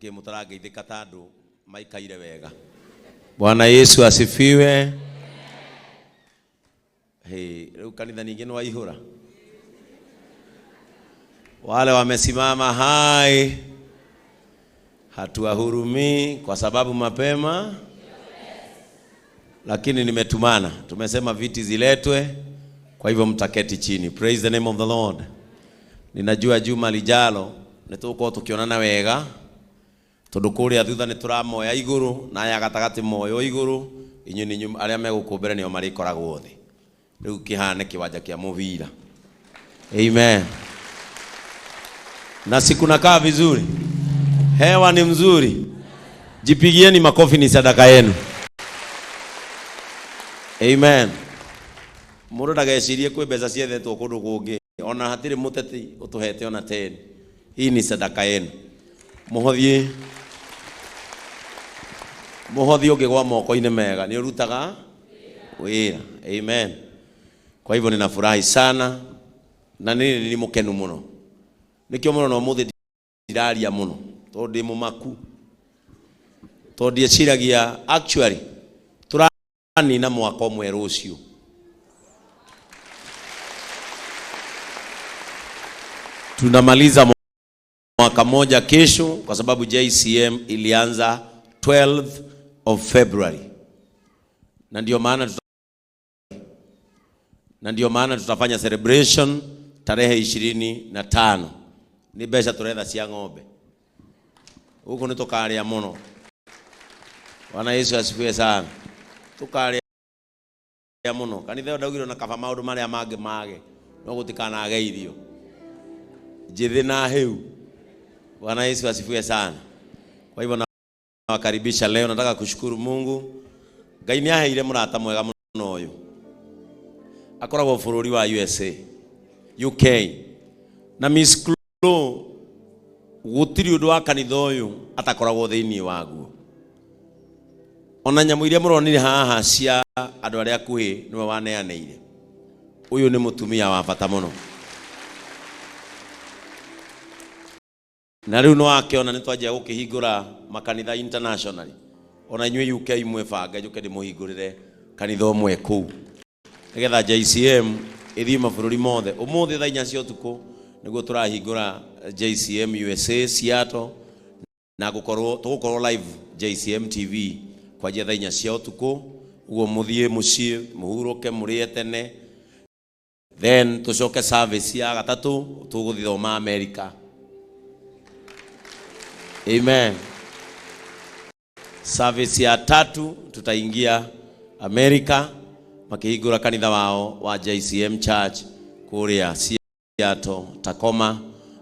Nĩkĩ mũtarangeithĩka ta andũ maikaire wega? Bwana Yesu asifiwe. Hey, rĩu kanitha ningĩ nĩ waihũra. Wale wamesimama hai hatuwahurumii kwa sababu mapema, lakini nimetumana, tumesema viti ziletwe, kwa hivyo mtaketi chini. Praise the name of the Lord. Ninajua juma lijalo nĩtũgũkorwo tũkĩonana wega tondũ kũrĩa thutha nĩ tũramoya igũrũ na aya gatagatĩ moyo igũrũ, inyuĩ nĩ inyuĩ arĩa megũkũ mbere nĩo marĩkoragwo thĩ. Rĩu kĩhane kĩwanja kĩa mũbira. Amen. Na siku nakaa vizuri, hewa ni mzuri. Jipigieni makofi, ni sadaka yenu. Amen. Mũndũ ndagecirie kwĩ mbeca ciethetwo kũndũ kũngĩ, ona hatirĩ mũteti ũtũhete ona 10. Hii ni sadaka yenu. Mũhothi mũhothi ũngĩgwa moko-inĩ mega nĩ ũrutaga wĩra. Amen. Kwa hivyo ninafurahi sana na nĩ nĩ mũkenu mũno, nĩkĩo mũno na ũmũthĩ ndiraria mũno tondũ ndĩ mũmaku, tondũ ndieciragia actually tũranina mwaka ũmwe rũciũ. Tunamaliza mwaka moja kesho, kwa sababu JCM ilianza 12th of February, na ndio maana tutafanya celebration tarehe 25. Nĩ mbeca tũretha cia ng'ombe gũkũ, nĩ tũkarĩa mũno. Bwana Yesu asifiwe sana. Tũkarĩa mũno kanitha ĩyo ndaugire na kaba maũndũ marĩa mangĩ mage no gũtikanage irio njĩthĩ na hĩu. Bwana Yesu asifiwe sana. Kwa hivyo nawakaribisha leo, nataka kushukuru Mungu. Ngai nĩ aheire mũrata mwega mũno, ũyũ akoragwo bũrũri wa USA, UK, na Miss Chloe gũtirĩ ũndũ wa kanitha ũyũ atakoragwo thĩinĩ waguo. Ona nyamũ iria mũronire haha cia andũ arĩa akuhĩ nĩwe waneanĩire. Ũyũ nĩ mũtumia wa bata mũno, na rĩu nĩ wakĩona nĩ twanjia gũkĩhingũra makanitha internationally. Ona inyuĩ UK mwĩbange njũke ndĩmũhingũrĩre kanitha ũmwe kũu nĩgetha JCM ĩthiĩ mabũrũri mothe. Ũmũthĩ thaa 4 cia ũtukũ nĩguo tũrahingũra JCM USA Seattle, na gũkorwo tũgũkorwo live JCM TV kwanjia thaa 4 cia ũtukũ. Ũguo mũthiĩ mũciĩ mũhurũke, mũrĩe tene, then tũcoke service ya gatatũ tũgũthoma America. Amen. Service ya tatu tutaingia Amerika makĩhingũra kanitha wao wa JCM Church kũrĩa Seattle, Tacoma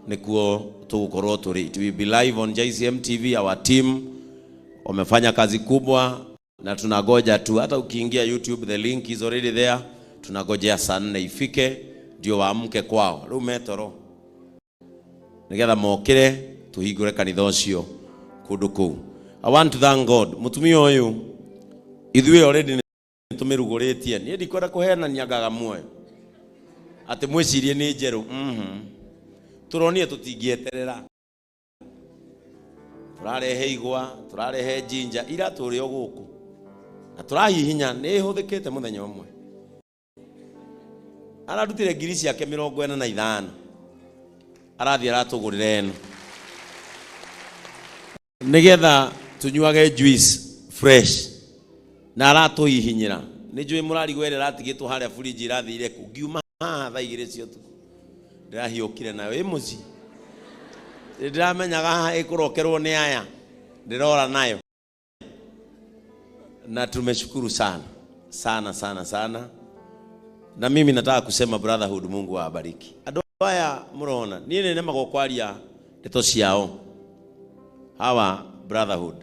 nĩkuo tũgũkorwo tũrĩ. It will be live on JCM TV. Our team wamefanya kazi kubwa na tunangoja tu, hata ukiingia YouTube the link is already there. Tunangojea saa 4 ifike ndio waamke kwao, rĩu metoro nigetha mokire tuhingũre kanitha ũcio kũndũ kũu. I want to thank God. Mũtumia ũyũ ithuĩ already nĩ tũmĩrugũrĩtie. Niĩ ndikwenda kũhenania ngaga muoyo atĩ mwĩcirie nĩ njerũ. Tũronire tũtingĩeterera, tũrarehe igwa, tũrarehe jinja ira tũrĩ o gũkũ na tũrahihinya nĩ ĩhũthĩkĩte mũthenya ũmwe. Ararutire ngiri ciake 45, arathiĩ aratũgũrĩra ĩno nĩgetha tũnyuage juice fresh na aratũhihinyĩra. Nĩ njũĩ mũrarigwo ĩrĩa ĩratigĩtwo harĩa buriji ĩrathire kũ. Ngiuma haha thaa 2 cia ũtukũ ndĩrahiũkire nayo ĩ mũciĩ, ndĩramenyaga haha ĩkũrokerwo nĩ aya ndĩrora nayo. Na tumeshukuru sana sana sana sana, na mimi nataka kusema brotherhood, Mungu awabariki. Andũ aya mũrona niĩ nĩ nemagwo kwaria ndeto ciao. Hawa brotherhood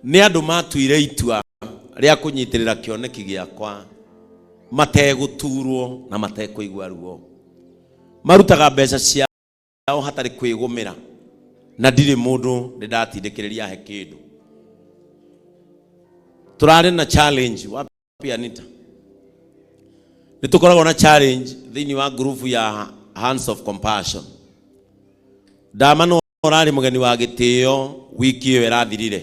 nĩ andũ matuire itua rĩa kũnyitĩrĩra kĩoneki gĩakwa mategũturwo na matekũigua ruo. Marutaga mbeca ciao hatarĩ kwĩgũmĩra, na ndirĩ mũndũ ndĩ ndatindĩkĩrĩria he kĩndũ. Tũrarĩ na challenge wapi Anita? Nĩ tũkoragwo na challenge thĩinĩ wa group ya Hands of Compassion. Ndama no Ũrarĩ mũgeni wa gĩtĩo wiki ĩyo ĩrathirire,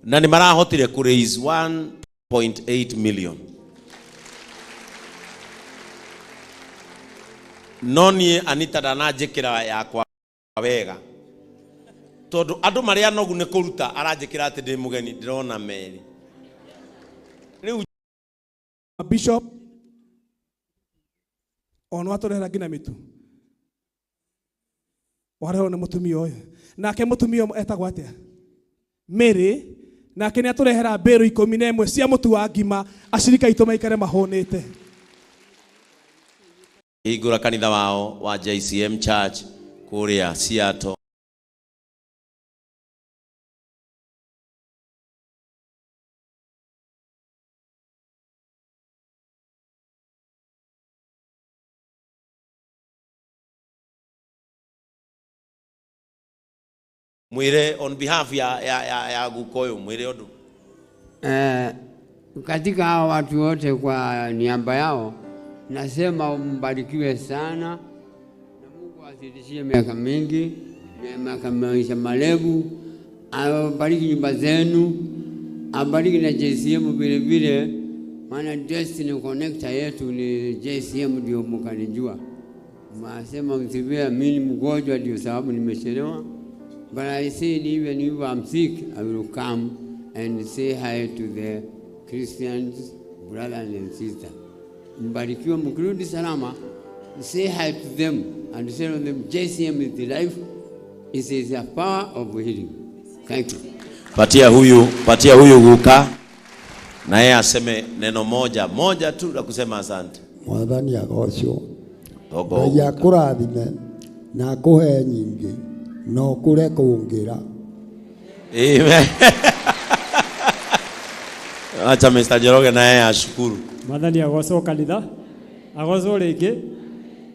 na nĩ marahotire kũ raise 1.8 million. No niĩ Anita ndananjĩkĩra yakwa wega, tondũ andũ marĩa anogu nĩ kũruta, aranjĩkĩra atĩ ndĩ mũgeni, ndĩrona merĩ rĩu. Bishop ona watũrehera nginya mĩtu, warehwo nĩ mũtumia ũyũ. Nake mũtumia ũyũ etagwo atĩa? Mary. Nake nĩ atũrehera mbĩrũ 11 cia mũtu wa ngima, acirika aitũ maikare mahũnĩte. Hingũra kanitha wao wa JCM Church kũrĩa Seattle. Mwire on behalf ya guka ũyũ, mwire ũndũ. Katika hawa watu wote, kwa niaba yao nasema mbarikiwe sana na Mungu azidishie miaka mingi na miaka maisha marefu, abariki nyumba zenu, abariki na JCM vile vile, maana Destiny Connector yetu ni JCM, ndio mkanijua. Masema msivia mimi ni mgonjwa, ndio sababu nimechelewa. But I said even if I'm sick, I will come and say hi to the Christians, brothers and sisters. Mbarikiwe mkirudi salama, say hi to them and say to them, JCM is the life, it is the power of healing. Thank you. Patia huyu guka na yeye aseme neno moja moja tu la kusema asante. Mwathani agocwo. Togo. Ngai akũrathime na akũhe nyingĩ na ũkũre kũngĩra. Amen. Acha Mr. Njoroge na yeye ashukuru. Mwathani agocwo, kanitha agocwo rĩngĩ.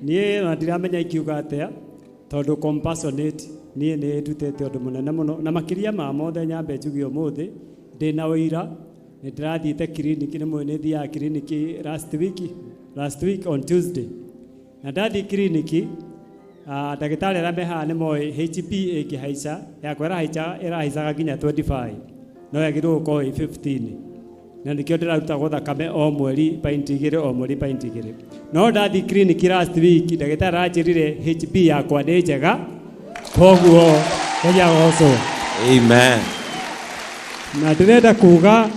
Niĩ ona ndiramenya ingiuga atĩa, tondũ compassionate niĩ nĩ ndutĩte ũndũ mũnene mũno, na makĩria ma mothe nyambe njuge ũmũthĩ ndĩna ũira. Nĩ ndĩrathiĩte kiriniki, nĩ mũĩ nĩ thiaga kiriniki last week on Tuesday, na ndathiĩ kiriniki, ndagĩtarĩ arĩa me haha nĩ moĩ HB ĩngĩhaica, yakwa ĩrahaica, ĩrahaicaga nginya 25, no yagĩrĩirwo gũkorwo ĩ 15, na nĩkĩo ndĩrarutagwo thakame o mweri pint 2, o mweri pint 2. No ndathiĩ kiriniki last week, ndagĩtarĩ aranjĩrire HB yakwa nĩ njega, koguo Ngai agocwo. Amen. Na ndĩrenda kuga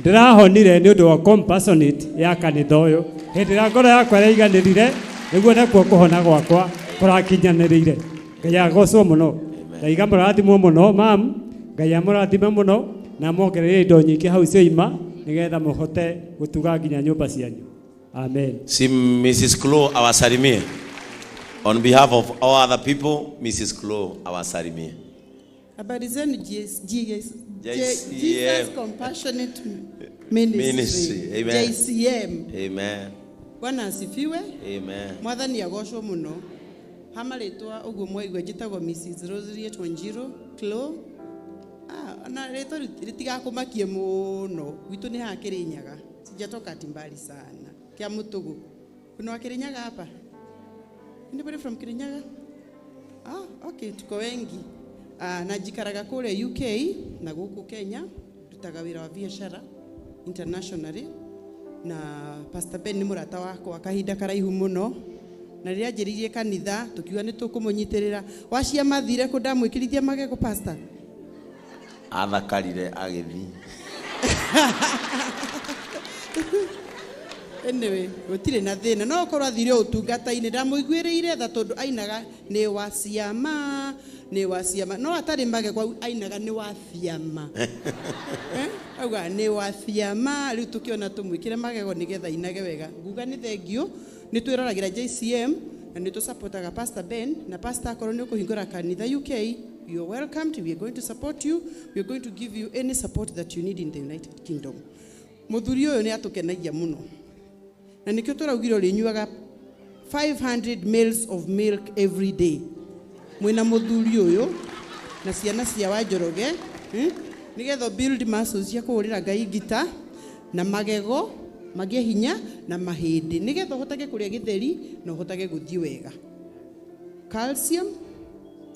ndĩrahonire nĩ ũndũ wa compassionate ya kanitha ũyũ. Hĩndĩ ĩrĩa ngoro yakwa ĩraiganĩrire, nĩguo nakuo kũhona gwakwa kũrakinyanĩrĩire. Ngai agocwo mũno. Ngai amũrathimwo mũno, mam. Ngai amũrathime mũno na amuongereire indo nyingĩ hau cioima, nĩgetha mũhote gũtuga nginya nyũmba cianyu. Amen. Si Mrs. Chloe awasalimie. On behalf of all other people, Mrs. Chloe awasalimie. Habari zenu GS, GS, JCM. Jesus Compassionate Ministry. Ministry. Amen. JCM. Amen. Bwana asifiwe. Amen. Mwathani agocwo muno. Hama rĩtwa ũguo mwaigua, njĩtagwo Mrs. Rosaliet Wanjiru Chloe. Ah, na rĩtwa rĩtigakũmakie mũno. Gwitũ nĩ haha Kĩrĩnyaga. Sijatoka ati mbali sana. Kĩa Mũtũgũ. Kuna wa Kĩrĩnyaga hapa? Anybody from Kirinyaga? Ah, okay, tuko wengi. Ah, na njikaraga kũrĩa UK na gũkũ Kenya, ndutaga wĩra wa biacara internationally, na Pastor Ben nĩ mũrata wakwa kahinda karaihu mũno, na rĩrĩa anjĩrĩirie kanitha tũkiuga nĩ tũkũmũnyitĩrĩra. Wacia mathire kũ ndamwĩkĩrithia magego, pastor? Athakarire agĩthiĩ. Anyway, gũtirĩ na thĩna, no ũkorwo athire ũtungata-inĩ, ndamũiguĩrĩire tha tondũ ainaga nĩ wa ciama, nĩ wa ciama, no atarĩ magego ainaga nĩ wa ciama. Eh? Auga nĩ wa ciama. Rĩu tũkĩona tũmwĩkĩre magego nĩgetha ainage wega. Nguga nĩ thengiũ, nĩ twĩroragĩra JCM na nĩ tũsupportaga Pastor Ben. Na pastor, akorwo nĩ ũkũhingũra kanitha UK, you are welcomed. We are going to support you. We are going to give you any support that you need in the United Kingdom. Mũthuri ũyũ nĩ atũkenagia mũno, na nĩkĩo tũraugire ũrĩnyuaga 500 mils of milk every day mwĩna mũthuri ũyũ na ciana cia Wanjoroge, Nĩgetha build muscles cia kũhũrĩra Ngai ngita na magego magĩe hinya na mahĩndĩ, nĩgetha ũhotage kũrĩa gĩtheri na ũhotage gũthiĩ wega. Calcium,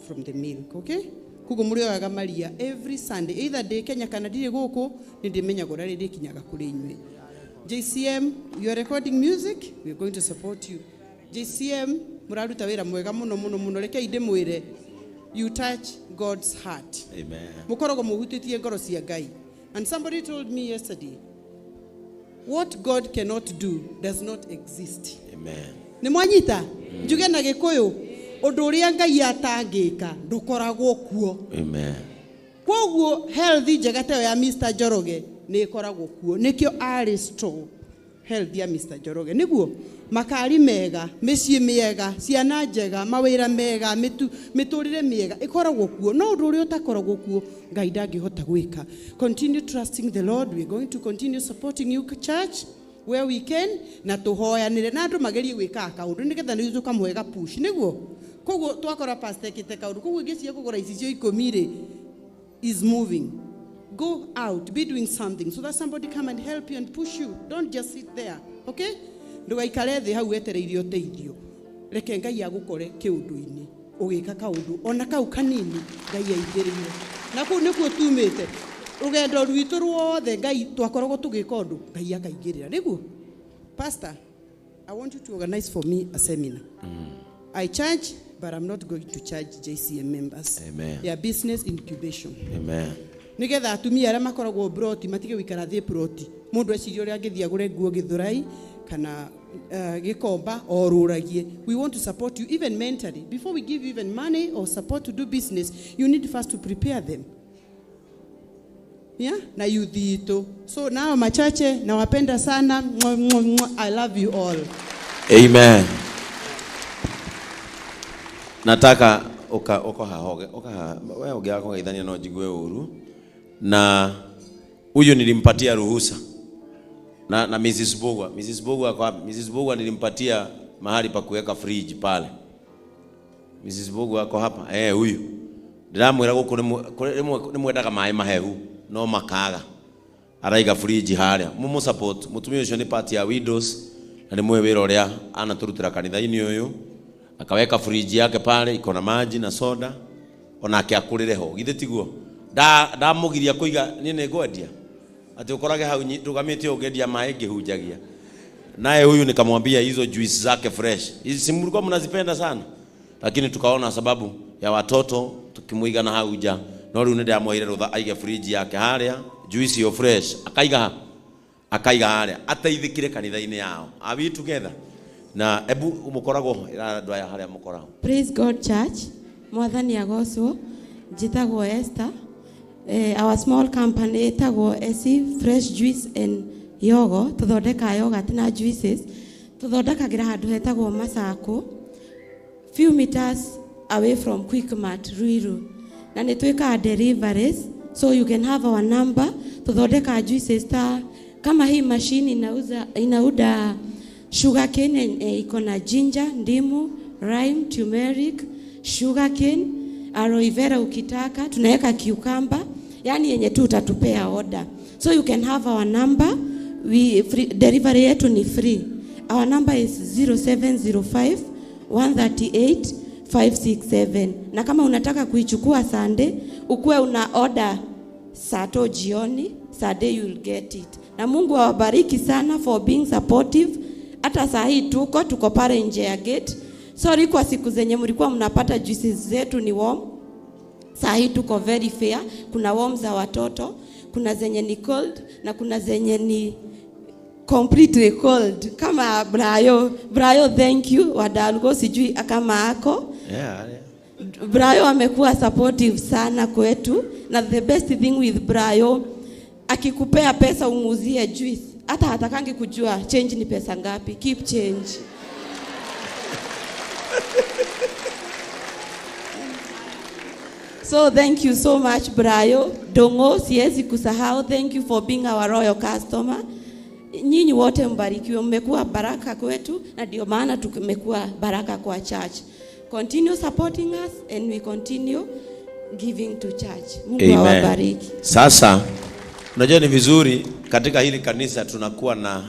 from the milk, okay? Koguo mũrĩoyaga maria every Sunday, either ndĩ Kenya kana ndirĩ gũkũ, nĩ ndĩmenyaga ũrĩa rĩrĩkinyaga kũrĩ inyuĩ. JCM, you are recording music, we are going to support you. JCM, mũraruta wĩra mwega mũno mũno mũno. Rekei ndĩmwĩre, you touch God's heart. Amen. Mũkoragwo mũhutĩtie ngoro cia Ngai. And somebody told me yesterday, what God cannot do does not exist. Amen. Nĩ mwanyita? Njuge na Gĩkũyũ, ũndũ ũrĩa Ngai atangĩka ndũkoragwo kuo. Amen. Koguo health njega ta ĩyo ya Mr. Njoroge nĩ ĩkoragwo kuo, nĩkĩo arĩ store health ya Mr. Njoroge, nĩguo makari mega, mĩciĩ mĩega, ciana njega, mawĩra mega, mĩtũrĩre mĩega ĩkoragwo kuo. No ũndũ ũrĩa ũtakoragwo kuo Ngai ndangĩhota gwĩka. Continue trusting the Lord. We are going to continue supporting you, church, where we can, na tũhoyanĩre na andũ magerie gwĩkaga kaũndũ nĩgetha nĩ tũkamũhe ga push, nĩguo koguo twakora pastor ekĩte kaũndũ, koguo ingĩciria kũgũra icicio 10 rĩ is moving. Go out, be doing something so that somebody come and help you and push you. Don't just sit there, okay? Ndũgaikare thĩ hau wetereire ũteithio. Reke Ngai agũkore kĩũndũ-inĩ ũgĩka kaũndũ ona kau kanini Ngai aingĩrĩire. Na kũu nĩkuo tumĩte rũgendo rwitũ ruothe, Ngai twakoragwo tũgĩka ũndũ Ngai akaingĩrĩra, nĩguo? Pastor, I want you to organize for me a seminar. I charge, but I'm not going to charge JCM members. Amen. Ya business incubation. Amen. Nigetha atumia arĩa makoragwo broti matige gũikara thĩ broti, mũndũ eciria ũrĩa angĩthiĩ agũre nguo Gĩthũrai kana Gĩkomba orũragie. We want to support you even mentally. Before we give you even money or support to do business, you need first to prepare them. Yeah? Na youth itũ. So nao machache, nawapenda sana. Mwa, mwa, mwa. I love you all. Amen. Nataka uka hahoge, uka ha, wewe ũngĩaga kũgeithania no njigue ũru. Na huyu nilimpatia ruhusa na Mrs. Bogwa. Mrs. Bogwa kwa Mrs. Bogwa nilimpatia mahali pa kuweka fridge pale. Mrs. Bogwa ako hapa. Huyu. Ndiramwĩra gũkũ nĩ mwendaga maĩ mahehu no makaga. Araiga fridge harĩa. Mumu support. Mũtumia ũcio nĩ part ya widows na nĩ mũĩ wĩra ũrĩa anatũrutĩra kanitha-inĩ ũyũ. Akaweka fridge yake pale iko na maji na soda, onake akũrĩre ho. Githĩ tiguo? Ndamũgiria kũiga niĩ nĩ ngwendia. Atĩ ũkorage hau ndũgamĩte ũngĩendia maĩ ngĩhunjagia. Naye huyu nikamwambia hizo juice zake fresh. Hizi si mlikuwa mnazipenda sana? Lakini tukaona sababu ya watoto tukimuiga na hau nja. No rĩu nĩ ndamwĩrire rũtha aige fridge yake harĩa, juice yo fresh, akaiga ha? Akaiga harĩa, ateithĩkire kanitha-inĩ yao. Are we together? Na ebu mũkoragwo ĩra andũ aya harĩa mũkoragwo. Praise God Church. Mwathani agocwo. Njĩtagwo Esther. Our small company ĩtagwo Esi Fresh Juice and Yogo. Tũthondekaga yogurt na juices. Tũthondekagĩra handũ hetagwo Masako, few meters away from Quickmart Ruiru. Na nĩ twĩkaga deliveries, so you can have our number. Tũthondekaga juices ta kama hii machine inauda sugarcane, iko na ginger, ndimu, lime, turmeric, sugarcane, aloe vera ukitaka, tunaweka cucumber, yani yenye tu utatupea order. So you can have our number. We free, delivery yetu ni free. Our number is 0705 138 567. Na kama unataka kuichukua Sunday, ukuwe una order saa to jioni, Sunday you will get it. Na Mungu awabariki sana for being supportive. Hata saa hii tuko pale nje ya gate. Sorry kwa siku zenye mlikuwa mnapata juices zetu ni warm. Saa hii tuko very fair. Kuna warm za watoto, kuna zenye ni cold na kuna zenye ni completely cold. Kama Brayo, Brayo thank you. Wadalugo sijui kama ako. Yeah, yeah. Brayo amekuwa supportive sana kwetu, na the best thing with Brayo, akikupea pesa umuuzie juice, hata hatakangi kujua change ni pesa ngapi. Keep change. So thank you so much Brayo. Dongo siwezi kusahau, thank you for being our royal customer. Nyinyi wote mbarikiwe, mmekuwa baraka kwetu na ndio maana tumekuwa baraka kwa church. Continue supporting us and we continue giving to church. Mungu Amen. awabariki. Sasa unajua ni vizuri katika hili kanisa tunakuwa na